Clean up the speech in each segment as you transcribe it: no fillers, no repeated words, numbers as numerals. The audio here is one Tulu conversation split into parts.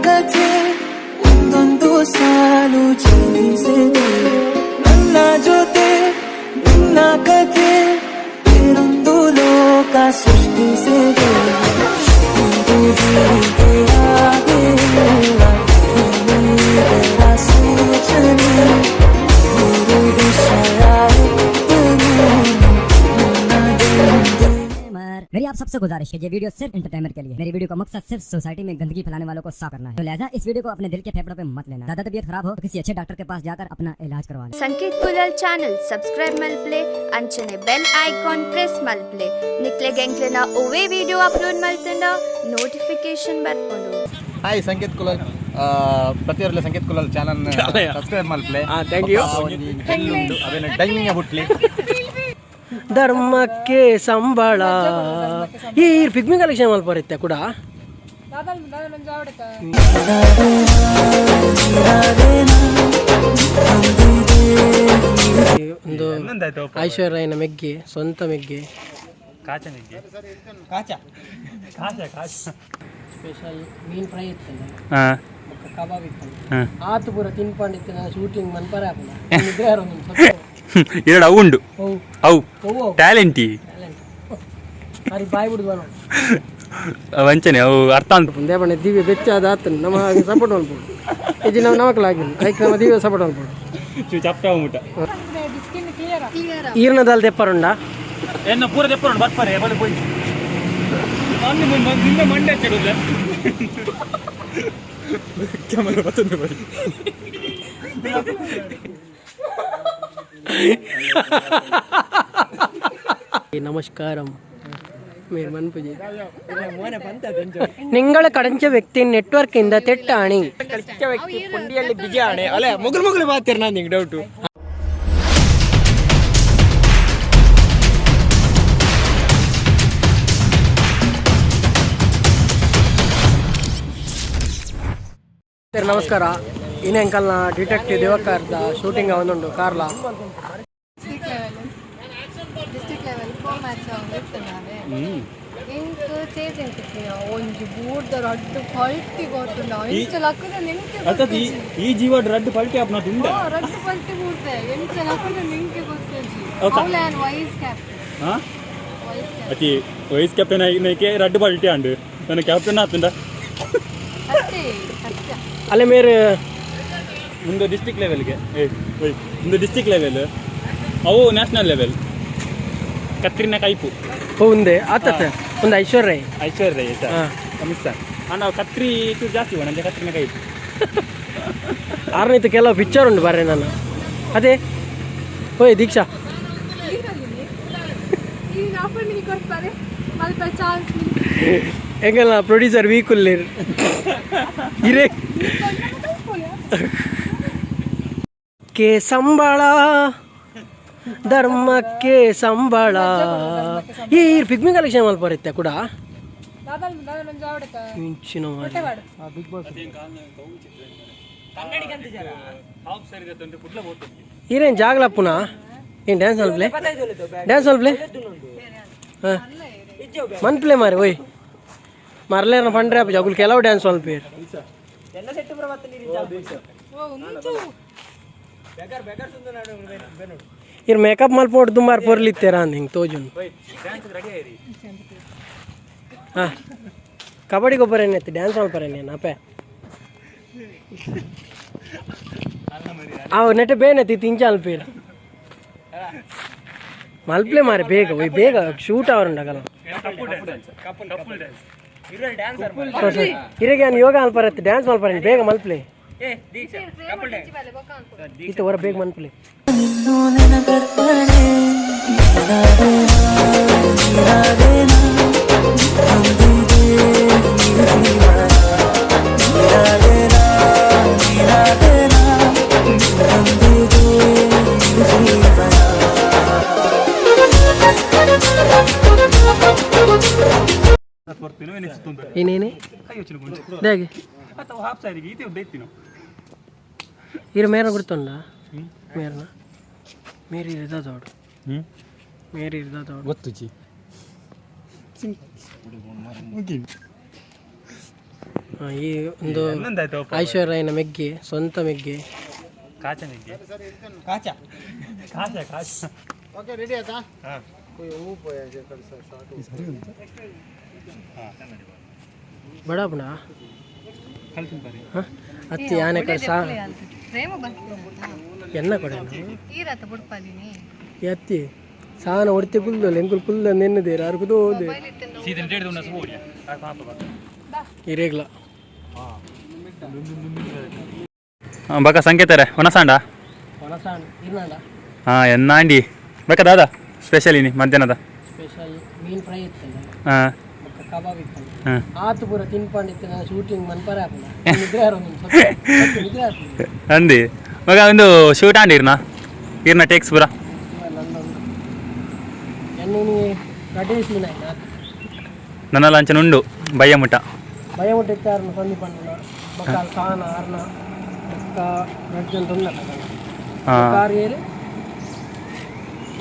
ಕಥೆ ಒಂದೊಂದು ಸಾಲು ಜೀವಿಸಿದೆ. ನನ್ನ ಜೊತೆ ನಿನ್ನ ಕಥೆ ಬೇರೊಂದು ಲೋಕ ಸೃಷ್ಟಿಸಿದೆ. ಒಂದು ಹೀಗೆ ಆಗಿಲ್ಲ ಇದರ ಸೂಚನೆ. ಮೂರು ವಿಷಯ ಇದ್ದರೂ ನನ್ನದೊಂದೇ. मेरी आप सबसे गुजारिश है, ये वीडियो सिर्फ एंटरटेनमेंट के लिए है। मेरी वीडियो का मकसद सिर्फ सोसाइटी में गंदगी फैलाने वालों को साफ करना है, तो लिहाजा इस वीडियो को अपने दिल के फेफड़ों पे मत लेना। ज्यादा तबीयत खराब हो तो किसी अच्छे डॉक्टर के पास जाकर अपना इलाज करवा लें। ಸಂಕೇತ್ ಕುಲಲ್ ಚಾನಲ್ ಸಬ್ಸ್ಕ್ರೈಬ್ ಮಲ್ಪ್ಲೆ, ಅಂಚನೆ ಬೆಲ್ ಐಕಾನ್ ಪ್ರೆಸ್ ಮಲ್ಪ್ಲೆ. ನಿಕ್ಲೆಗ್ ಎಂಕ್ಲೆನ ಒವ್ವೆ ವಿಡಿಯೋ ಅಪ್ಲೋಡ್ ಮಲ್ತಂಡ ನೋಟಿಫಿಕೇಶನ್ ಬರ್ಪುಂಡು. ಹಾಯ್, ಸಂಕೇತ್ ಕುಲಲ್. ಪ್ರತಿಯೊರ್ಲ ಸಂಕೇತ್ ಕುಲಲ್ ಚಾನಲ್ ಸಬ್ಸ್ಕ್ರೈಬ್ ಮಲ್ಪ್ಲೆ. Thank you. ಉಂಡು ಅವೇನ ಟೈಮಿಂಗ್ ಬುಟ್ಲಿ. ಧರ್ಮಕ್ಕೆ ಸಂಬಳ. ಈ ಪಿಗ್ಮಿ ಕಲೆಕ್ಷನ್ ಮಲ್ಪರಿತ್ತೆ ಕೂಡ. ಒಂದು ಐಶ್ವರ್ಯ ರಾಯ್ನ ಮೆಗ್ಗೆ, ಸ್ವಂತ ಮೆಗ್ಗೆ. ಸ್ಪೆಷಲ್ ಮೀನ್ ಫ್ರೈ ಇತ್ತಲ್ಲ, ಬೊಕ್ಕ ಕಬಾಬ್ ಇತ್ತು. ಆತು ಪೂರ ತಿನ್ಪಂಡಿತ್ತು. ನಾನು ಶೂಟಿಂಗ್ ಮನ್ಪರೆ ಆಪುಂಡ ನಿದ್ರೆ ಯಾರೊಂದು ಸ್ವಲ್ಪ. ಎರಡು ಅವು ಉಂಡು. ಅವು. ಅವು. ಅವು ಅವು. ಟ್ಯಾಲೆಂಟಿ. ಟ್ಯಾಲೆಂಟ್ ಅರಿ ಬಾಯ್ ಬಿಡುದು ನೋಡಿ. ವಂಚನೆ ಅವು ಅರ್ಥ ಅಂತ. ಒಂದೇ ಬಣ್ಣ ದಿವ್ಯ ಬೆಚ್ಚ ಆತ ನಮ್ಮ ಸಪೋರ್ಟ್ ಮಲ್ಪೊಡು. ಇಜ್ಜಿ ನಾವು ನಮಕ್ಲಾಗಿಲ್ಲ ಐಕ್ ನಮ್ಮ ದಿವ್ಯ ಸಪೋರ್ಟ್ ಮಲ್ಪೊಡು. ಚಪ್ಟ ಮುಟ. ಈರ್ನದಾಲ್ ದೆಪ್ಪರುಂಡ. ಎನ್ನ ಪೂರ ದೆಪ್ಪರು ಬರ್ತಾರೆ ಬಲೆ ಪೋಯಿ ಮಂಡೆ ಮಂಡೆ ಹಚ್ಚಿಡುಲ್ಲ. ಕ್ಯಾಮರಾ ಬರ್ತದೆ ಬರಿ. ನಮಸ್ಕಾರಂ ಮೇರ್ ಮನ್ಪುಜಿ. ನಿಂಗಳ ಕಡಂಚ ವ್ಯಕ್ತಿ ನೆಟ್ವರ್ಕ್ ಇಂದ ತೆಟ್ಟಾಣಿ. ಅಲ್ಲ, ಮುಗುಲ್ ಮುಗುಲ್ ಮಾತಿರ್ ನಾನು ನಿಂಗೆ ಡೌಟು. ಸರ್, ನಮಸ್ಕಾರ. ಇನೇ ಅಂಕಲ್ನ ಡಿಟೆಕ್ಟಿವ್ ದಿವಾಕರ್ದ ಶೂಟಿಂಗ್ ಒಂದುಂಡು ಕಾರ್ಲ. District level, district level four match ಇತ್ತು. ಎಂಕ್ ಚೇಸಿಂಗ್ ತಿಕ್ಕಿನ ಒಂಜಿ ಬೂರ್ದ ರಡ್ಡು ಪಲ್ಟಿ ಗೊತ್ತುಂಡ. ಎಂಚ ಲಕ್ಕದ ನಿಂಕೆ. ಅತ್ತದ ಈ ಜೀವ ರಡ್ಡು ಪಲ್ಟಿ ಆಪ್ನ ತುಂಡ. ರಡ್ಡು ಪಲ್ಟಿ ಬೂರ್ದೆ, ಎಂಚ ಲಕ್ಕದ ನಿಂಕೆ ಗೊತ್ತಿಜಿ. ಅವಳೆ ವೈಸ್ ಕ್ಯಾಪ್ಟನ್. ಹಾ. Vice captain. ಅತಿ ವೈಸ್ ಕ್ಯಾಪ್ಟನ್ ಆಗಿ ರಡ್ಡು ಪಲ್ಟಿ ಆಂಡು ನನ್ನ ಕ್ಯಾಪ್ಟನ್ ಆತುಂಡ. ಅಷ್ಟೇ ಸತ್ಯ. ಅಲ್ಲೇ ಮೇರೆ. ಮುಂದೆ ಡಿಸ್ಟಿಕ್ ಲೆವೆಲ್ಗೆ ಏ ಓಯ್, ಮುಂದೆ ಡಿಸ್ಟಿಕ್ ಲೆವೆಲ್, ಅವು ನ್ಯಾಷನಲ್ ಲೆವೆಲ್. ಕತ್ರಿನ ಕೈಪು. ಒಂದೇ ಆತತ್ತ ಒಂದು ಐಶ್ವರ್ಯ ರೈ. ಐಶ್ವರ್ಯ ರೈ. ಹಾ. ಅಮಿತ್ ಸರ್ ನಾವು ಕತ್ರಿ ಚೂರು ಜಾಸ್ತಿ ನಂಜೆ ಕತ್ರಿನ ಕೈಪು. ಆರನೇತು ಕೆಲವು ಪಿಕ್ಚರ್ ಉಂಟು ಬರ್ರೆ ನಾನು. ಅದೇ ಓಯ್ ದೀಕ್ಷಾ. ಈಗ ಆಫರ್ ಮಿನಿ ಕೊಡ್ತಾರೆ ಮಲ್ಪ ಚಾನ್ಸ್. ಎಂಗಲ್ಲ ಪ್ರೊಡ್ಯೂಸರ್ ವೀಕ್ ಉಲ್ಲೇರ್ ಇರೇ ಕೆ ಸಂಬಳ, ಧರ್ಮಕ್ಕೆ ಸಂಬಳ. ಈ ಪಿಗ್ಮಿ ಕಲೆಕ್ಷನ್ ಮಲ್ಪರಿತ್ತೆ ಕೂಡ. ಇಂಚಿನ ಮಾರ್ರೆ. ಈರೇನ್ ಜಾಗ್ಲಪ್ಪುನ ಏನ್ ಡ್ಯಾನ್ಸ್ ಮಲ್ಪ್ಲೆ, ಡ್ಯಾನ್ಸ್ ಮಲ್ಪ್ಲೆ. ಹಾಂ ಮನ್ಪ್ಲೆ ಮಾರಿ. ಓಯ್ ಮರ್ಲೇನ ಪಂಡ್ರೆ ಅಪ್ಪ ಜಗುಲ್ ಕೆಲವು ಡ್ಯಾನ್ಸ್ ಮಲ್ಪೇರು. ಇರ್ ಮೇಕಪ್ ಮಲ್ಪೋಡ್ ದುಮಾರ್ ಪೊರ್ಲಿತ್ತೇರ ಅಂದ್ ಹಿಂಗೆ ತೋಜುನ್. ಹಾಂ, ಕಬಡ್ಡಿ ಗೊಬ್ಬರ ಏನೈತಿ, ಡ್ಯಾನ್ಸ್ ಮಲ್ಪರೇನೇನು ಅಪ್ಪೆ. ಅವು ನೆಟ್ ಬೇನೈತಿ ತಿಂಚ ಅಲ್ಪೇರು ಮಲ್ಪ್ಲೆ ಮಾರೆ. ಬೇಗ ಒಯ್, ಬೇಗ ಶೂಟ್ ಅವರುಂಡಗಲ್ಲ. ಇರೆಗೆ ನಾನು ಯೋಗ ಮಲ್ಪರತ್ತೆ, ಡ್ಯಾನ್ಸ್ ಮಲ್ಪರೇನು. ಬೇಗ ಮಲ್ಪ್ಲೆ ಈತ ಹೊರ, ಬೇಗ ಮನ್ಪ್ಲೆ. ನಿನ್ನೋ ನನಗರ್ಪಣೆ ನೀನಾದೇನಾ, ನೀನಾದೇನಾ, ಹೊಂದಿದೆ ಜೀವನ. ನೀನಾದೇನಾ, ನೀನಾದೇನಾ, ಹೊಂದಿದೆ ಜೀವನ. ಏನೇನೆ ಹೇಗೆ? ಅಥವಾ ಹಾಫ್ ಸಾರಿಗೆ ಈತೆ ಉದ್ದ ಇತ್ತಿನ. ಇರು ಮೇರ ಗುರ್ತುಂಡ ಮೇರ್ನ ಮೇರಿ ಇರ್ದ ದೋಡು. ಹ್ಞೂ. ಮೇರಿ ಇರ್ದ ದೋಡು. ಗೊತ್ತು ಜಿ. ಈ ಒಂದು ಐಶ್ವರ್ಯನ ಮೆಗ್ಗಿ, ಸ್ವಂತ ಮೆಗ್ಗಿ. ಕಾಚ ಮೆಗ್ಗಿ, ಕಾಚ ಕಾಚ ಕಾಚ. ಬಡಪಣ ಅತ್ತಿ ಯಾನೆ ಕಳ್ಸ ಎನ್ನ ಕೊಡ ಈರತ್ತ ಬುಡ್ಪದಿನಿ. ಈ ಅತ್ತಿ ಸಾನ ಒಡ್ತೆ ಕುಲ್ದಲ್ಲ, ಎಂಕುಲು ಕುಲ್ದ ನೆನ್ನದೇರು ಅರ್ಕುದು ಹೋದೆ. ಇರೇಗ್ಲ. ಬಕ ಸಂಕೇತಾರೆ ಒಣಸಾಂಡ. ಒಣಸಾಂಡ್ ಇರ್ನಾಂಡ. ಹಾಂ, ಎನ್ನಾಂಡಿ ಬಕ ದಾದಾ ಸ್ಪೆಷಲ್ ಇನಿ ಮಧ್ಯಾಹ್ನದ? ಸ್ಪೆಷಲ್ ಮೀನ್ ಫ್ರೈ ಇತ್ತಲ್ಲ. ಹಾಂ. ಬೊಕ್ಕ ಕಬಾಬ್ ಇತ್ತಲ್ಲ. ಹಾಂ. ಆತು ಪೂರ ತಿನ್ಪಂಡಿತ್ತು. ನಾನು ಶೂಟಿಂಗ್ ಮನ್ಪರೆ ಆಪುಂಡ, ನಿದ್ರೆ ಆರೋದು, ನಿದ್ರೆ ಆಪುಂಡು. ಅಂದಿ ಮಗ ಒಂದು ಶೂಟ್ ಆಂಡಿರ್ನಾ ಇರ್ನ ಟೇಕ್ಸ್ ಪೂರ? ನಂದೊಂದು ಎಣ್ಣೆ ಕಡೆ ಸೀನ್ ಆಯ್ತು. ನನ್ನ ಲಂಚನ ಉಂಡು ಬಯ್ಯ ಮುಟ್ಟ. ಭಯ ಮುಟ್ಟ ಅರ್ನ ಸಂದೀಪ್ ಅಣ್ಣ ಬೊಕ್ಕ ಸಾನ ಅರ್ನ ಬೊಕ್ಕ ರಡ್ಡ್ ಜನ ತೊಂದರೆ. ಹಾಂ. ಕಾರ್ ಏರು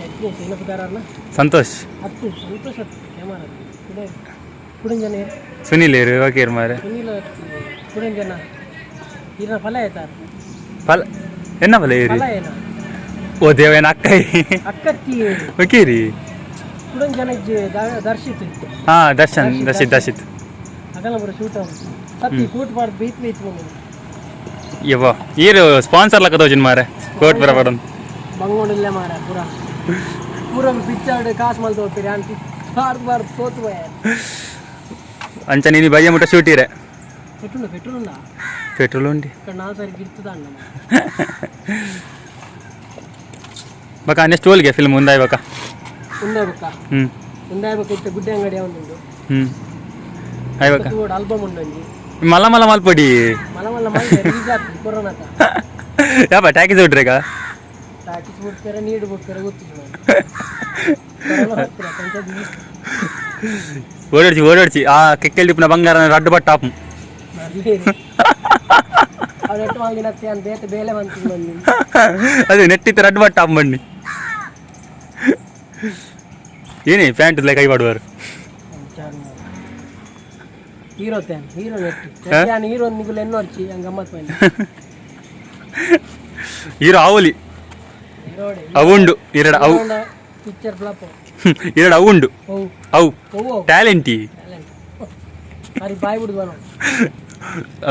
ಯಜ್ಞೇಶ್ ಏನಪ್ಪದಾರ ಅರ್ನ? ಸಂತೋಷ್. ಹತ್ತು ಸಂತೋಷ ಹತ್ತು ಕ್ಯಾಮರಾ ಕುಡೆ ಕುಡಂಜನ. ಸುನಿಲ್ ಏರು ಓಕೆ ಮಾರೆ. ಸುನೀಲ್ ಕುಡಂಜನ ಇರ್ನ ಫಲ ಆಯ್ತಾರ. ಫಲ ಎನ್ನ ಫಲ ಏರಿ? ಫಲ ಏನ? ಓ ದೇವೇನ ಅಕ್ಕ. ಅಕ್ಕತ್ತಿ. ಓಕೆ ರೀ. ಕುಡಂಜನ ದರ್ಶಿತ್. ಹಾಂ, ದರ್ಶನ್, ದರ್ಶಿತ್, ದರ್ಶಿತ್. ಅಗಲ ಬರೋ ಶೂಟ್ ಸತ್ತಿ ಕೂಟ್ ಬಾರ್ದು ಬೀತ್ ಬೀತ್ ಬಂದು. ಯವ್ವ, ಈರು ಸ್ಪಾನ್ಸರ್ ಲಕ್ಕ ತೋಜಿನ ಮಾರೆ ಕೋಟ್ ಬರ ಬರೋನ್. ಬಂಗೋಡಿಲ್ಲ ಮಾರ, ಪೂರ ಪೂರ ಪಿಕ್ಚರ್ ಕಾಸು ಮಲ್ತು ಹೋಗ್ತೀರಿ ಅಂತ ಬಾರ್ದು ಬಾರ್ದು ಸೋತು ಹೋಯ. ಅಂಚ ನೀನು ಬಯ್ಯ ಮುಟ್ಟ ಶೂಟ್ ಇರೆ? Petrol, petrol ಉಂಡಾ? ಪೆಟ್ರೋಲ್ ಉಂಡಿ. ఇక్కడ ನಾಲ್ ಸಾರಿ ಗಿರ್ತದ ಅಣ್ಣ. ಬಕ ನೆಕ್ಸ್ಟ್ ಹೋಲ್ಗೆ ಫಿಲ್ಮ್ ಮುಂದಾಯ್ ಬಕ? ಉಂದಾಯ್ ಬಕ್ಕ. ಹ್ಞೂ. ಉಂದಾಯ್ ಬಕ್ಕ ಇತ್ತೆ ಗುಡ್ಡೆ ಅಂಗಡಿ ಉಂಡು. ಹ್ಞೂ, ಆಯ್ ಬಕ. ಆಲ್ಬಮ್ ಉಂಡು ಒಂಜಿ. ಮಲ್ಲ ಮಲ್ಲ ಮಲ್ಪೊಡಿ. ಮಲ ಮಲ್ಲ ಮಲ್ಲ ರಿಲೀಸ್ ಆಗ್ತದೆ ಕೊರೋನಾತ. ಯಾಪ ಟ್ಯಾಕಿಸ್ ಬಿಟ್ರೇಗ? ಪ್ಯಾಕಿಸ್ ಬಿಡ್ತಾರೆ, ನೀರು ಬಿಡ್ತಾರೆ, ಗೊತ್ತಿಲ್ಲ. ಕೊರೋನಾ ಹೋಗ್ತೀರಾ ಕಂಚದಿ. ಓಡಾಡ್ಚಿ ಓಡಾಡ್ಚಿ, ಆ ಕೆಕ್ಕೆಲ್ ದಿಪ್ಪನ ಬಂಗಾರ ರಡ್ಡು ಬಟ್ಟ ಆಪು. ಅವ್ರು ಎಟ್ಟು ಮಲ್ದಿನ ಅನ್ ಬೇತೆ ಬೇಲೆ ಬಂತು ಬಂದು. ಅದು ನೆಟ್ಟಿತ್ತು ರಡ್ಡು ಬಟ್ಟ ಆಪು ಬಣ್ಣಿ. ಏನೇ ಪ್ಯಾಂಟ್ ಕೈ ಮಾಡುವರು. ಹೀರೋ ತೇನ್ ಹೀರೋ ನೆಟ್ಟಿ ಯಾನ್ ಹೀರೋ ನಿಗುಲು ಎನ್ನೊರ್ಚಿ ಹಂಗ ಗಮ್ಮತ್ ಪೈನ. ಹೀರೋ ಆವಲಿ. ಹೀರೋಡೆ. ಅವುಂಡು ಎರಡ ಅವು. Picture flop. ಎರಡು ಅವು ಉಂಡು. ಓ. ಅವು. ಓ. ಟ್ಯಾಲೆಂಟಿ. ಟ್ಯಾಲೆಂಟ್ ಅರಿ ಬಾಯ್ ಬಿಡುದು ನೋಡು.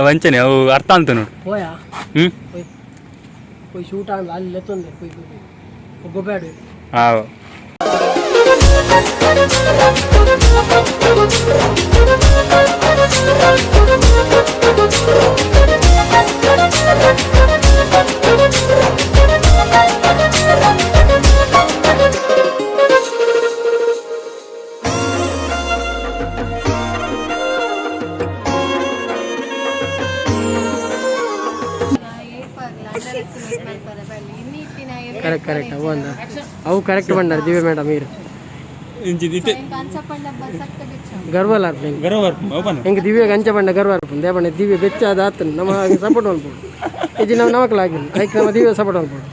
ವಂಚನೆ ಅವು ಅರ್ಥ ಅಂತ ನೋಡು. ಹೋಯಾ. ಹ್ಞೂ. ಹೋಯ್ ಹೋಯ್, ಶೂಟ್ ಆನ್ ಅಲ್ಲಿ ಲೆತ್ತೊಂದೆ, ಹೋಯ್ ಹೋಯ್ ಹೋಯ್ ಗೊಬ್ಬ್ಯಾಡು. ಹಾಂ. ಅಂಡರ್ ಎಸ್ಟಿಮೇಟ್ ಮಲ್ಪರೆ ಬಲ್ಲಿ ಇನ್ನಿತ್ತಿನ. ಕರೆಕ್ಟ್ ಕರೆಕ್ಟ್, ಅವು ಅಂದ ಅವು ಕರೆಕ್ಟ್ ಬಂಡಾರ ದಿವ್ಯ ಮೇಡಮ್ ಇರು. ಅಂಚಪಂಡ ಬಸ್ ಅಕ್ಕ ಬಿಚ್ಚ. ಗರ್ವಲ್ಲ ಅರ್ಪಣೆ. ಗರ್ವ ಓಪನ್. ಹೆಂಗೆ ದಿವ್ಯಗೆ ಅಂಚ ಬಂಡ ಗರ್ವ ಅರ್ಪಣ ದೇವಣ್ಣ. ದಿವ್ಯ ಬೆಚ್ಚ ಅದ ಆತನ ನಮ್ಮ ಸಪೋರ್ಟ್ ಮಲ್ಪೊಡು. ಇಜ್ಜಿ ನಾವು ನಮಕ್ಲಾಗಿಲ್ಲ ಐಕ್ ನಮ್ಮ ದಿವ್ಯ ಸಪೋರ್ಟ್ ಮಲ್ಪೊಡು.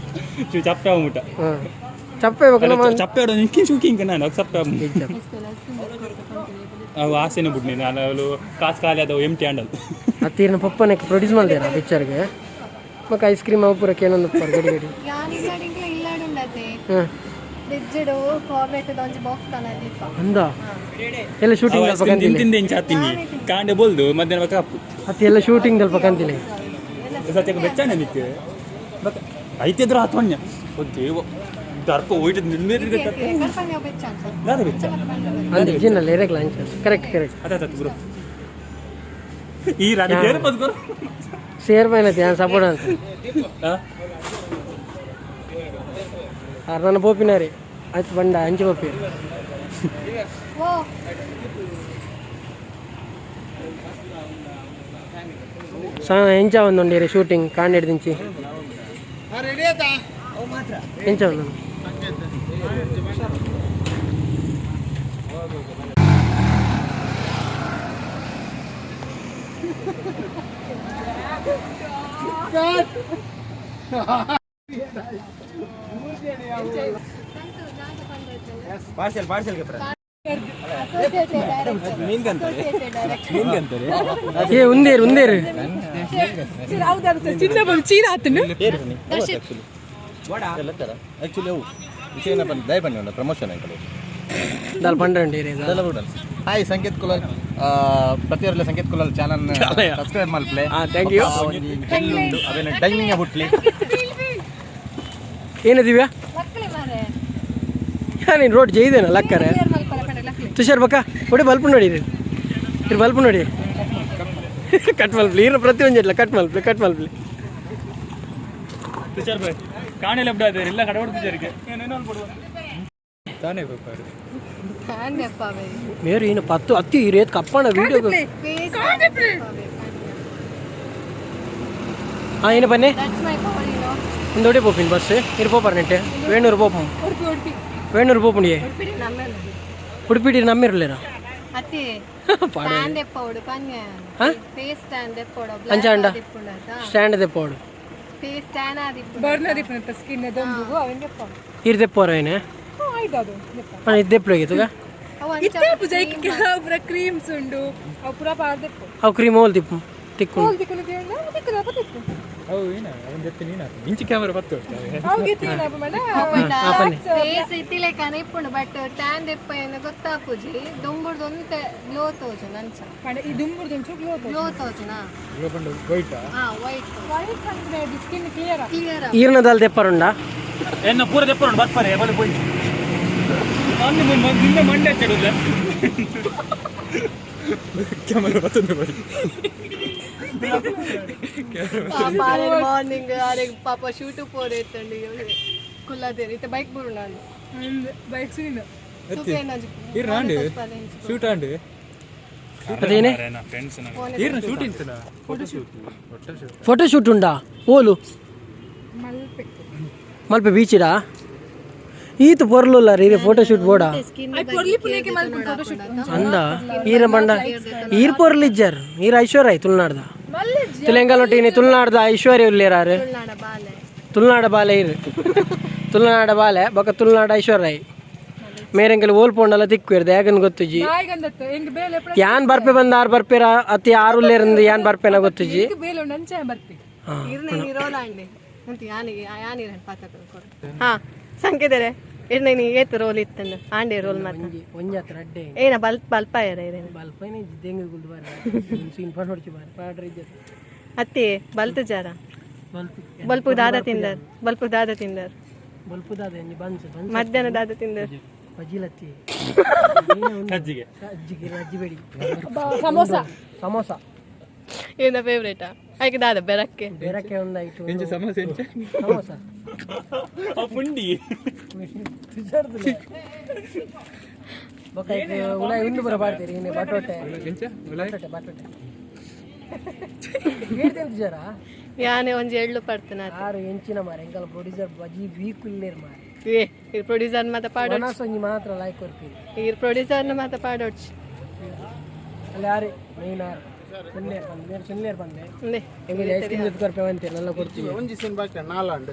ಚಪ್ಪೆ ಮುಟ್ಟ. ಹಾಂ, ಚಪ್ಪೆ ಬೇಕು ನಮ್ಮ. ಚಪ್ಪೆ ನಿಕ್ಕಿ ಶೂಕಿಂಗ್ ನಾನು ಚಪ್ಪೆ. ಅವು ಆಸೆನೇ ಬಿಡ್ನಿ ನಾನು, ಅವಳು ಕಾಸು ಖಾಲಿ ಆದವು ಎಮ್ ಟಿ ಹ್ಯಾಂಡಲ್. ಅತ್ತೀರ್ನ ಪಪ್ಪನಕ್ಕೆ ಪ್ರೊಡ್ಯೂಸ್ ಮಲ್ದೇರ ಪಿಕ್ಚರ್ಗೆ ಮಕ್ಕ ಐಸ್ ಕ್ರೀಮ್ ಅವು ಪೂರ ಕೇನೊಂದು ಗಡಿ ಗಡಿ. ಯಾನ್ ಇಲ್ಲಾಡಿಂಗ್ಲ ಇಲ್ಲಾಡುಂಡತೆ. ಹಾಂ. ಫ್ರಿಡ್ಜ್ ಕಾರ್ಬೆಟ್ ಒಂಜಿ ಬಾಕ್ಸ್ ತನದೀಪ. ಅಂದ ಎಲ್ಲ ಶೂಟಿಂಗ್ ದಲ್ಪ ಕಂತಿಲ್ಲ. ತಿಂದೆ ಇಂಚ ತಿನ್ನಿ ಕಾಂಡೆ ಬೋಲ್ದು ಮಧ್ಯಾಹ್ನ ಬಕ್ಕ ಅಪ್ಪು. ಅತ್ತಿ ಎಲ್ಲ ಶೂಟಿಂಗ್ ದಲ್ಪ ಕಂತಿಲ್ಲ. ಸತ್ಯಕ್ಕೆ ಬೆಚ್ಚಾನೆ ನಿಕ್ಕೆ ಬಕ್ಕ ಐತಿದ್ರು ಆತ್ಮಣ್ಯ. ಓ ದೇವ ದರ್ಪ ಹೋಯ್ತು ನಿನ್ನೆ. ದಾದ ಬೆಚ್ಚ. ಅಂದ ಜಿನ್ನಲ್ಲ ಇರಕ್ಲ ಅಂಚ, ಕರೆಕ್ಟ್ ಕರೆಕ್ಟ್. ಅದ ಗುರು ಈ ರಾಡಿ ಏರ್ಪದು ಗುರು. ಸೇರ್ ಪೈನತಿ ಯಾನ್ ಸಪೋರ್ಟ್ ಅಂತ ನನ್ನ ಪೋಪಿನಾರಿ ಆಯ್ತು ಬಂಡ ಅಂಚೆ ಪೋಪಿ. ಓ. ಸಾ ಎಂಚ ಒಂದುಂಡಿರಿ ಶೂಟಿಂಗ್ ಕಾಂಡೆಡ್ ದಿಂಚಿ ಎಂಚ ಒಂದು? Parcel parcel. ಏ ಉಂದೇರು ಉಂದೇರು ಆಕ್ಚುಲಿ ಅವು ವಿಷಯ ಏನಪ್ಪ ದಯ ಬನ್ನಿ ಉಂಟು ಪ್ರಮೋಷನ್ ಅಂಕಲ್. ದಾಲ್ ಪಂಡ್ರಂಡಿ. ಅದೆಲ್ಲ ಬಿಡಲ್ಲ. ಹಾಯ್ ಸಂಕೇತ್ ಕುಲಾಲ್, ಪ್ರತಿಯೊರಲ್ಲ ಸಂಕೇತ್ ಕುಲಾಲ್ ಚಾನಲ್ ಸಬ್ಸ್ಕ್ರೈಬ್ ಮಲ್ಪ್ಲೆ. ಹಾ, thank you. ಉಂಟು ಅವೇನ ಟೈಮಿಂಗ್ ಬುಟ್ಲಿ. ಏನು ದಿವ್ಯಾ? ಲಕ್ಲೆ ಮಾರೆ. ನೀನು ರೋಡ್ ಜೈದೇನ ಲಕ್ಕರೆ. ತುಷಾರ್ ಬಕ್ಕ ಒಡೆ ಬಲ್ಪು ನೋಡಿ ಇರು, ಬಲ್ಪು ನೋಡಿ, ಕಟ್ ಮಲ್ಪ್ಲಿ ಇರು, ಪ್ರತಿಯೊಂದು ಇట్లా ಕಟ್ ಮಲ್ಪ್ಲಿ, ಕಟ್ ಮಲ್ಪ್ಲಿ. ತುಷಾರ್ ಬಾಯ್ ಕಾಣೆ ಲಬ್ಡ ಇಲ್ಲ ಕಡವಡ್ ತುಷಾರ್ಗೆ ಏನೇನೋ ಅನ್ಬಿಡುವ ತಾನೇ ಬೇಕಾದ್ರೆ. ಮೇರು ಇನ್ನು ಪತ್ತು ಅತ್ತಿ ಈ ರೇತ್ ಕಪ್ಪಣ ವಿಡಿಯೋ. ಫೇಸ್. ಹಾಂ ಏನು ಬನ್ನಿ. That's my call you know. ಒಂದು ಒಡೆ ಪೋಪಿನ ಬಸ್ ಇರು ಪೋಪಾರ ನೆಟ್ಟೆ ವೇಣೂರು ಪೋಪು, ವೇಣೂರು ಪೋಪುಂಡಿಯೇ. ಉಡುಪಿಡಿ ನಮ್ಮಿರ್ಲೇರ. ಅತ್ತೆ ಸ್ಟ್ಯಾಂಡ್ ಎಪ್ಪೋಡು ಪನ್ಯ. ಹಾ? ಫೇಸ್ ಸ್ಟ್ಯಾಂಡ್ ಎಪ್ಪೋಡು. ಅಂಚ ಅಂಡ ಸ್ಟ್ಯಾಂಡ್ ದೆಪ್ಪೋಡು. ಫೇಸ್ ಸ್ಟ್ಯಾಂಡ್ ಆದಿಪ್ಪು. ಇರ್ ದೆಪ್ಪೋರ ಏನೆ ಇದು ದೆಪ್ಪು ಹೋಗಿತ್ತುಗ. ಅವು ಅಂಚ. ಕ್ರೀಮ್ಸ್ ಉಂಡು ಅವು ಪೂರ ಪಾರ್ದೆಪ್ಪು. ಅವು ಕ್ರೀಮ್ ಹೋಲ್ ತಿಪ್ಪು ತಿಕ್ಕು. ಅವು ಏನ ಅವನ ಜೊತೆ ನೀನು ಇಂಚಿ ಕ್ಯಾಮರಾ ಬತ್ತು. ಫೇಸ್ ಇತ್ತಿಲೆಕ್ಕನೆ ಇಪ್ಪುಂಡು, ಬಟ್ ಟ್ಯಾನ್ ದೆಪ್ಪ ಏನು ಗೊತ್ತಾಪುಜಿ. ದುಂಬುಡ್ದು ಒಂತೆ ಗ್ಲೋ ತೋಜುಂಡು ಅಂಚ. ಈ ದುಂಬುರ್ದು ಒಂಚೂರು ಗ್ಲೋ. ಗ್ಲೋ ತೋಜುನಾ? ವೈಟ್. ಹಾ, ವೈಟ್. ವೈಟ್ ಅಂದ್ರೆ ಸ್ಕಿನ್ ಕ್ಲಿಯರ್. ಕ್ಲಿಯರ್. ಈರ್ನದಾಲ್ ದೆಪ್ಪರುಂಡ. ಎನ್ನ ಪೂರ ದೆಪ್ಪರು ಬರ್ತಾರೆ ಬಲೆ ಪೋಯಿ ನಾನು ನಿನ್ನೆ ಮಂಡೆ ಹಚ್ಚಿಡುಲ್ಲ ಕ್ಯಾಮರಾ ಬತ್ತಂದ್ರೆ ಬರಿ. ಪಾಪ ಮಾರ್ನಿಂಗ್ ಆರೆಗ್ ಪಾಪ ಶೂಟು ಪೋರೆ ಇತ್ತಂడి ಕುಲ್ಲದೇರಿ ಇತ್ತೆ ಬೈಕ್ ಬುರುಂಡು. ಬೈಕ್ ಸುನಿನ. ಇರ್ನಾಂಡು ಶೂಟ್ ಆಂಡು. ಅದೇನೆ? ಫ್ರೆಂಡ್ಸ್ ಇರ್ನ ಶೂಟ್ ಇಂತನ ಫೋಟೋ ಶೂಟ್. ಫೋಟೋ ಶೂಟ್ ಉಂಡಾ? ಓಲು? ಮಲ್ಪೆ. ಮಲ್ಪೆ ಬೀಚಿಡಾ? ಈತ ಪೊರ್ಲುಲ್ಲ ರೀ ಫೋಟೋ ಶೂಟ್ ಬೋಡ. ಅಂದ ಈರ ಬಂಡ ಈರ್ ಪೊರ್ಲಿಜ್ಜಾರ್, ಈರ್ ಐಶ್ವರ್ಯ ತುಳುನಾಡ್ದ ತುಲೆಂಗಲೊಟ್ಟಿನಿ, ತುಳುನಾಡ್ದ ಐಶ್ವರ್ಯ ಉಲ್ಲೇರಾರು. ಬಾಲೆ. ತುಳುನಾಡ ಬಾಲೆ ಇರು, ತುಳುನಾಡ ಬಾಲೆ ಬೊಕ ತುಳುನಾಡ ಐಶ್ವರ್ಯ ಮೇರೆಂಗಲ್ ಓಲ್ ಪೋಂಡಲ ತಿಕ್ಕಿರ್ದೆ ಯಾಕನ್ ಗೊತ್ತುಜಿ. ನಾಯಿಗಂದತ್ತು ಎಂಗ್ ಬೇಲೆ. ಯಾನ್ ಬರ್ಪೆ ಬಂದ ಆರು ಬರ್ಪೇರ ಅತಿ ಆರು ಉಲ್ಲೇರಂದು ಯಾನ್ ಬರ್ಪೇನ ಗೊತ್ತುಜಿ. ಬೇಲೆ ಉಂಡು ಅಂಚೆ ಬರ್ಪಿ. ಇರ್ನೆ ರೋಲ್ ಆಂಡಿ ಅಂತ ಯಾನಿಗೆ ಯಾನಿರ ಪಾತ್ರ ಕೊಡು. ಹಾ ಸಂಕೇತರೆ, ಇರ್ನೆ ನೀ ಏತ್ ರೋಲ್ ಇತ್ತಂದು ಆಂಡಿ ರೋಲ್ ಮಾತ್ರ. ಒಂಜಿ ಹತ್ರ ಅಡ್ಡೆ. ಏನ ಬಲ್ ಬಲ್ಪಾಯರ ಇರೇನ? ಬಲ್ಪೈನೆ ದೆಂಗ್ ಗುಲ್ದು ಬಾರ ಸೀನ್ ಫೋನ್ ಹೊಡ್ಚಿ ಬಾರ ಪಾಡ್ರೆ ಇಜ್ಜೆ. ಅತ್ತಿ ಬಲ್ತು ಜಾರ. ಬಲ್ಪು. ಬಲ್ಪು ದಾದ ತಿಂದರ್? ಬಲ್ಪು ದಾದ ತಿಂದರ್? ಬಲ್ಪುದಾದ ಎಂಜಿ ಬನ್ಸ್ ಬನ್ಸ್. ಮಧ್ಯಾಹ್ನ ದಾದ ತಿಂದರ್? ಬಜಿಲತ್ತಿ. ಕಜ್ಜಿಗೆ. ಅಜ್ಜಿಗೆ ಅಜ್ಜಿ ಬೇಡಿ. ಸಮೋಸ. ಸಮೋಸ. ಏನ ಫೇವ್ರೇಟಾ ಆಯ್ಕೆ ದಾದ ಬೆರಕ್ಕೆ? ಬೇರಕ್ಕೆ ಒಂದು ಐಟು. ಎಂಚ ಸಮೋಸ ಎಂಚ? ಸಮೋಸ. ಆ ಪುಂಡಿ. ಬೊಕ ಐಕ್ ಉಲಾಯಿ ಉಂದು ಪೂರ ಪಾಡ್ತೀರಿ ಇನ್ನೆ ಬಟೋಟೆ. ಎಂಚ ಉಲಾಯಿ? ಬಟೋಟೆ ಬಟೋಟೆ ಹೇಳ್ತೇನೆ ಜರ. ಯಾನೆ ಒಂಜಿ ಎಳ್ಳು ಪಡ್ತನ. ಆರು ಎಂಚಿನ ಮಾರೆ ಎಂಕಲ್ ಪ್ರೊಡ್ಯೂಸರ್ ಬಜಿ ವೀಕ್ ಇಲ್ಲೇರ್ ಮಾರೆ. ಏ ಇರ್ ಪ್ರೊಡ್ಯೂಸರ್ ಮಾತ ಪಾಡೋಚ್. ಒಣಸ್ ಒಂಜಿ ಮಾತ್ರ ಲೈಕ್ ಕೊರ್ಪಿ. ಇರ್ ಪ್ರೊಡ್ಯೂಸರ್ನ ಮಾತ ಪಾಡೋಚ್. ಅಲ್ಲಿ ಆರೆ ಮೈನ್ ಆರು ಸುನ್ನೇರ್ ಬಂದೆ ಮೇರೆ ಸುನ್ನೇರ್ ಬಂದೆ. ಉಂದೆ. ಎಂಕುಲು ಐಸ್ ಕ್ರೀಮ್ ಎತ್ತು ಕೊರ್ಪೆ ಅಂತೆ ನಲ್ಲ ಕೊಡ್ತೀವಿ. ಒಂಜಿ ಸೀನ್ ಬಾಕಿ ನಾಲಾಂಡ್.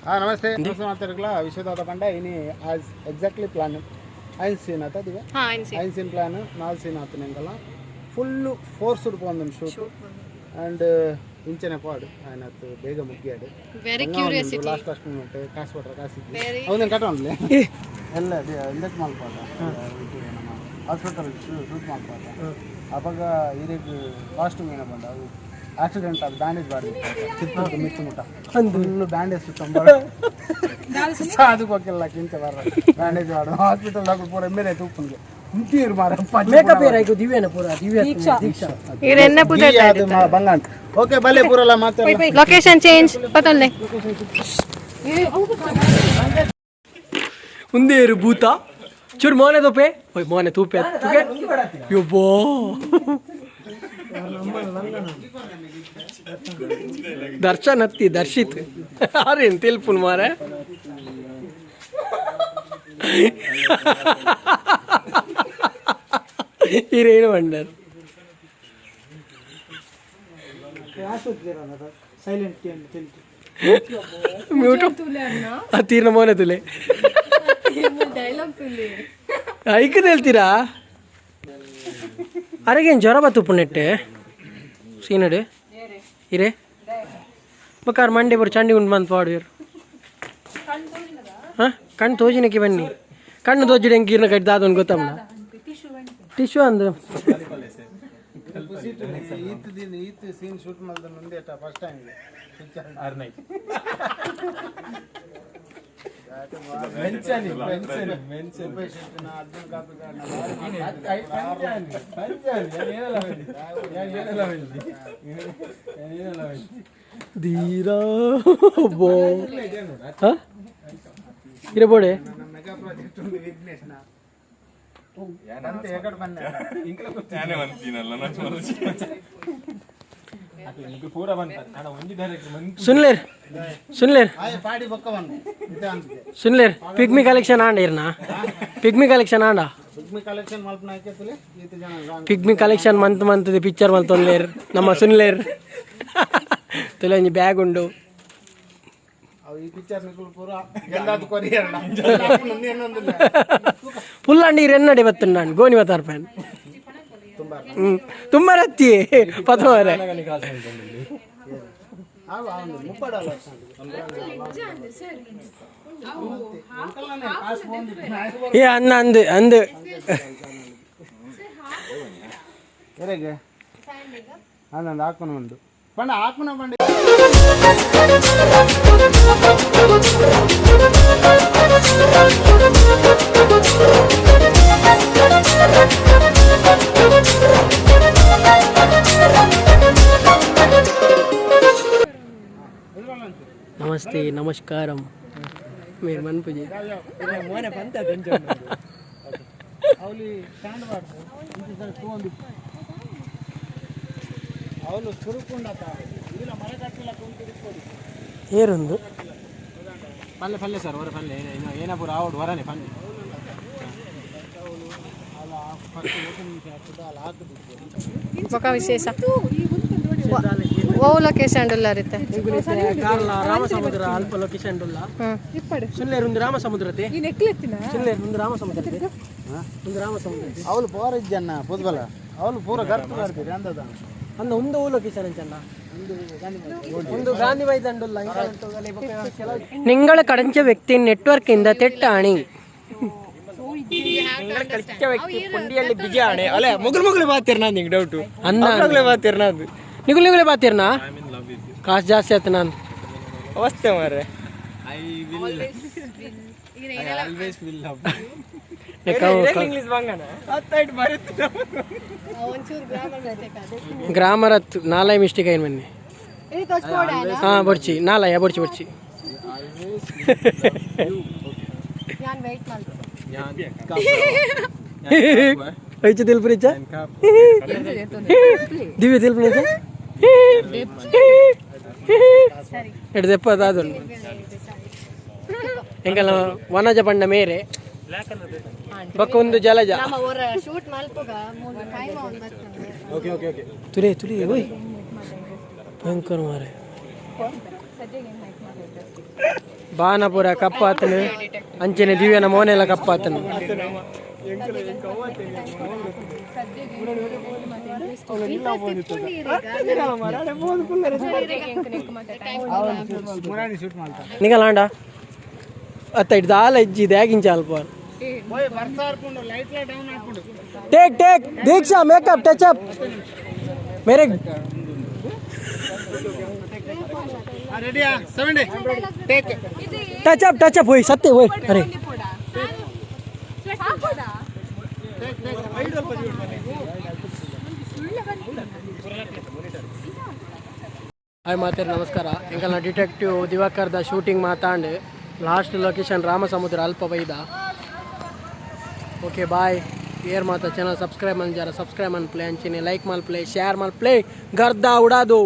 ಹಾಂ ನಮಸ್ತೆ ನಮಸ್ತೆ ಮಾತಾಡ್ರಲ್ಲ ವಿಶ್ವದಾದ ಪಂಡ ಇನಿ ಆಸ್ ಎಕ್ಸಾಕ್ಟ್ಲಿ ಪ್ಲಾನ್ ಐನ್ ಸೀನ್ ಆತ ದಿವ. ಹಾ ಐನ್ ಸೀನ್. ಐನ್ ಸೀನ್ ಪ್ಲಾನ್, ನಾಲ್ ಸೀನ್ ಆತನ ಎಂಕಲ್ಲ ಫುಲ್ಲು ಫೋರ್ಸ್ಡ್ ಪೋಂದನ್ ಶೂಟ್ ಆ್ಯಂಡ್ ಇಂಚನೆ ಪಾಡು ಆಯ್ನತ್ತು ಬೇಗ ಮುಗ್ಗಿಯಾಡು. Very curiosity. Last last moment ಕಾಸು ಕೊಟ್ರೆ ಕಾಸು Very- ಅವನೇನು ಕಟ್ಟೋನ್ಲೆ ಎಲ್ಲ ಇಂದಕ್ಕೆ ಮಲ್ಪಾಟ ನಮ್ಮ ಹಾಸ್ಪಿಟಲ್ ಶೂಟ್ ಮಲ್ಪಾಟ. ಅವಾಗ ಇರೆಗ್ ಕಾಸ್ಟ್ಯೂಮ್ ಏನ ಬಂದ ಅವು ಆಕ್ಸಿಡೆಂಟ್ ಆದ ಬ್ಯಾಂಡೇಜ್ ಬಾಡಿ ಚಿತ್ತದ್ದು ಮಿತ್ತು ಮುಟ್ಟ ಫುಲ್ ಬ್ಯಾಂಡೇಜ್ ಸುತ್ತಂಬ ಸಾಧು ಹೋಗಿಲ್ಲ ಕಿಂಚ ಬರ್ರ ಬ್ಯಾಂಡೇಜ್ ಮಾಡು ಹಾಸ್ಪಿಟಲ್ ದಾಕು ಪೂರ ಎಮ್ಮೆರೆ ತೂಪುನ್ಗೆ ಕುಂತೀರು ಮಾರ. ಮೇಕಪ್ ಏರ್ ಆಯ್ತು ದಿವ್ಯನ ಪೂರ ದಿವ್ಯ ದೀಕ್ಷಾ. ಇರ್ ಎನ್ನ ಪುದರ್? ಬಂಗಾಂಟ್ ಓಕೆ ಬಲೆ ಪೂರಲ್ಲ ಮಾತಾಡ. Location change ಪತೊಲ್ಲೆ. ಉಂದೇರು ಭೂತ ಚೂರು ಮೋನೆ ತೋಪೆ ಓಯ್ ಮೋನೆ ತೂಪೆ ತೂಕೆ ಯಬ್ಬೋ ದರ್ಶನ್ ಅತ್ತಿ ದರ್ಶಿತ್ ಆರೇನು ತೆಲ್ಪುನ್ ಮಾರೆ ಹೀರೇನು ಬಂಡರ್. ಮ್ಯೂಟ್ ತೀರ್ನ ಮೋನೆ ತುಲೆ. ಡೈಲಾಗ್ ತುಲಿ. ಐಕ್ ಹೇಳ್ತೀರಾ ಅರೆಗೇನು ಜ್ವರ ಬತ್ತುಪ್ಪು ನೆಟ್ಟೆ ಸೀನಡು ಇರೇ ಬಕ್ಕಾರ್ ಮಂಡೆ ಬರು ಚಂಡಿ ಉಂಟು ಬಂತು ಪಾಡುವರು. ಹಾಂ, ಕಣ್ಣು ತೋಜಿನಕ್ಕೆ ಬನ್ನಿ. ಕಣ್ಣು ತೋಜಿಡ ಹೆಂಗೆ ಕಟ್ಟಿ ದಾದೊಂದು ಗೊತ್ತಮ್ಮ ಟಿಶ್ಯೂ ಅಂದು. ಈತ್ ಸೀನ್ ಶೂಟ್ ಮಲ್ದ ಮುಂದೆ first time picture. Arjun copy. Dheera ಬೋ ಹಾಂ ಇರಬೋಡೆ మెగా ప్రాజెక్ట్ ఉంది విఘ్నేష్ నా అంతే ఎక్కడ పని. ಸುನ್ಲೇರ್ ಸುನ್ಲೇರ್. ಪಾಡಿ ಬೊಕ್ಕವನ್ನು ಇದೆ ಅಂತಿದೆ. ಸುನ್ಲೇರ್, ಪಿಗ್ಮಿ ಕಲೆಕ್ಷನ್ ಆಂಡ ಇರ್ನಾ? ಪಿಗ್ಮಿ ಕಲೆಕ್ಷನ್ ಆಂಡ? ಪಿಗ್ಮಿ ಕಲೆಕ್ಷನ್ ಮಲ್ಪನ ತುಲೆ ಈತ ಜನ. Pygmy collection month month picture ಮಲ್ತೊಂದ್ಲೇರ್ ನಮ್ಮ ಸುನ್ಲೇರ್. ತುಲೆ ಒಂಜಿ ಬ್ಯಾಗ್ ಉಂಡು. ಅವು ಈ ಪಿಕ್ಚರ್ ನಿಕುಲು ಪೂರ ಎಲ್ಲಾದ ಕೊರಿಯರ್. ಫುಲ್ ಅಂಡಿ ಎನ್ನಡೆ ಬತ್ತುಂಡಾನ್ ಗೋಣಿ ಬತ್ತಾರ್ ಪ್ಯಾನ್ ತುಂಬ ರತ್ತಿ ಪತೋರೆ. ಏ ಅನ್ನ ಅಂದು ಅಂದು. ಎರೆಗೆ ಅಂದಂದು ಹಾಕೋಣ ಉಂಡು ಪಂಡ ಹಾಕೋಣ ಪಂಡ. ನಮಸ್ತೆ, ನಮಸ್ಕಾರಂ. మీరు ಮನ್ಪುಜಿ. ಅವಲಿ ಸ್ಟ್ಯಾಂಡ್ ಬಾರ್ದು ತೂವೊಂದು ಅವಲು ಸುರುಕುಂಡತ ಇಲ್ಲ ಮರ ಕಟ್ಟಿಲ್ಲ ಕುಂತಿರಿಕೊಡಿ. ಏರೊಂದು. ಪಲ್ಲೆ ಪಲ್ಲೆ ಸರ್, ಹೊರ ಪಲ್ಲೆ ಏನಾಪುರ ಆವಡು ಹೊರನೆ ಪಲ್ಲೆ. ಬೊಕ ವಿಶೇಷ ಓ ಲೊಕೇಶನ್ ಉಲ್ಲರಿತ್ತೆ? ರಾಮಸಮುದ್ರ ಅಲ್ಪ ಲೊಕೇಶನ್ ಉಲ್ಲ. ಸುನ್ಲೇರ್ ಒಂದು ರಾಮ ಸಮುದ್ರತೆ. ಸುನ್ಲೇರ್ ಒಂದು ರಾಮ ಸಮುದ್ರತೆ, ಒಂದು ರಾಮ ಸಮುದ್ರ. ಅವಲು ಪೋರ ಇಜ್ಜನ್ನ ಪುದ್ಬಲ ಅವಲು ಪೂರ ಗರ್ತು ಬರ್ತೀರಿ ಅಂದದ. ಅಂದ ಒಂದು ಲೊಕೇಶನ್ ಅಂಚನ್ನ ಒಂದು ಗಾಂಧಿ ಮೈದಾನ. ನಿಂಗಳ ಕಡಂಚ ವ್ಯಕ್ತಿ ನೆಟ್ವರ್ಕ್ ಇಂದ ತೆಟ್ಟಾಣಿ. ಕೊಂಡಿಯಲ್ಲಿ ಬಿಜಿ ಆಣೆ ಅಲ್ಲ ಮುಗುಲ್ ಮುಗುಲ್ ಬಾತಿರ್ ನಾನು ನಿಂಗೆ ಡೌಟು. ಅನ್ನ ಮುಗುಲ್ ಬಾತಿರ್ ನಾನು. ನಿಗುಲ್ ನಿಗುಲೇ ಬಾತಿರ್ನಾ? ಕಾಸು ಜಾಸ್ತಿ ಆಯ್ತು ನಾನು. ಅವಸ್ಥೆ ಮಾರ್ರೆ. ಇಂಗ್ಲೀಷ್ ಬಂಗನ ಹತ್ತಾಯ್ತು ಬರುತ್ತೆ. ಒಂಚೂರು ಗ್ರಾಮರ್ ಮಿಸ್ಟೇಕ್ ಅದೇ. ಗ್ರಾಮರ್ ಹತ್ತು ನಾಲ್ай ಮಿಸ್ಟೇಕ್ అయిన ಮನ್ನಿ. ಇದು ತೋಚ್ಬೋಡ. ಹಾ, ಬೊಡ್ಚಿ ನಾಲಯ ಬೊಡ್ಚಿ ಬೊಡ್ಚಿ. ನಾನು ವೆಯ್ಟ್ ಮಾಡ್ತೀನಿ. ಐಚ తెలుపురిచ్చ ದಿವ್ಯ తెలుపునిచ్చ ಎಡ್ ದೆಪ್ಪ ದಾದುಂಡು ಎಂಕಲ್ನ ವನಜ ಪಂಡ ಮೇರೆ ಬೊಕ್ಕ ಒಂದು ಜಲಜ. ನಮ್ಮ ಅವರ ಶೂಟ್ ಮಲ್ಪುಗ ಮೂರು ಟೈಮ್ ಅವ್ನು ಬರ್ತದೆ. ತುಲೆ ತುಲೆ ಓಯ್ ಭಯಂಕರ ಮಾರೆ ಬಾನಪುರ ಕಪ್ಪಾತನು ಅಂಚನೆ ದಿವ್ಯನ ಮೋನೆಲ್ಲ ಕಪ್ಪಾತನು. ಶೂಟ್ ಮಾಡ್ತಾರೆ. ನಿಗಲಾಂಡ ಅತ್ತ ಇಡ್ದು ಆಲ ಇಜ್ಜಿ ದ್ಯಾಗಿಂಚ ಅಲ್ಪ. ಓಯ್ ಬರ್ಸ ಹಾರ್ಕೊಂಡು light light down ಹಾಕೊಂಡು. Take take Deeksha makeup touch up ಮೇರೆ. ರೆಡಿಯಾ? 7 take. Touch up touch up ಹೋಯ್ ಸತ್ಯ ಹೋಯ್ ಅರೆ. ಹಾಯ್ ಮಾತೇರಿ, ನಮಸ್ಕಾರ. ಎಂಕಲ್ನ ಡಿಟೆಕ್ಟಿವ್ ದಿವಾಕರ್ದ ಶೂಟಿಂಗ್ ಮಾತಾಂಡ್ ಲಾಸ್ಟ್ ಲೊಕೇಶನ್ ರಾಮಸಮುದ್ರ ಅಲ್ಪ ಬೈದ. Okay bye. ಏರ್ ಮಾತ ಚಾನಲ್ ಸಬ್ಸ್ಕ್ರೈಬ್ ಮಂಜಾರ ಸಬ್ಸ್ಕ್ರೈಬ್ ಮನ್ಪ್ಲೆ, ಅಂಚಿನೆ ಲೈಕ್ ಮಲ್ಪ್ಲೆ, ಶೇರ್ ಮಲ್ಪ್ಲೆ. ಗರ್ದ ಉಡಾದು.